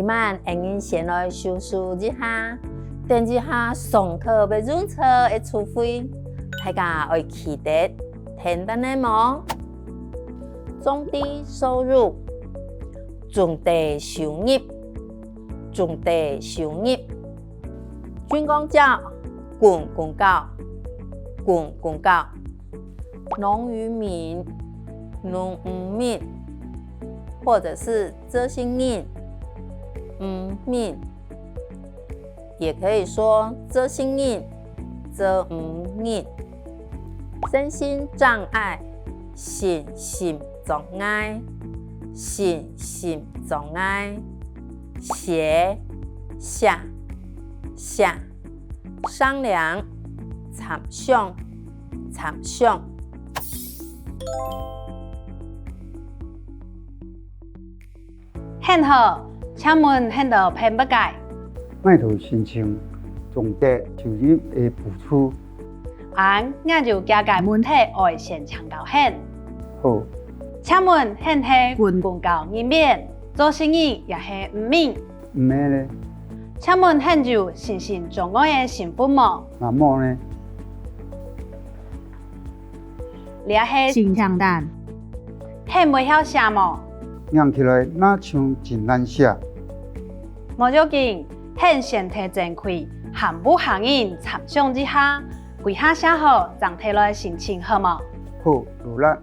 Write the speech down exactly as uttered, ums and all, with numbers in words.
慢，𠊎人先來收拾一下，等一下上課會用著个詞彙，大家愛記得聽等咧無？中低收入，中低收入，中低收入。軍公教，軍公教，軍公教。 農漁民，農漁民，或者是遮星人，漁民，也可以說遮星人，遮漁人。身心障礙，身心障礙，身心障礙。寫，寫，寫。 商量，參詳，參詳。你好，請問你到辦麼个？𠊎討申請中低收入个補助。恁，𠊎有幾个問題愛先請教你。好。請問你係軍公教人員、做生意也係漁民？ 毋係咧。請問你有身心障礙个身份無？𠊎無呢。這係申請單。你會曉寫無？䀴起來若像真難寫。無要緊，你先提轉去，和屋下人參詳一下，歸下寫好，正提來申請好無？好，勞力。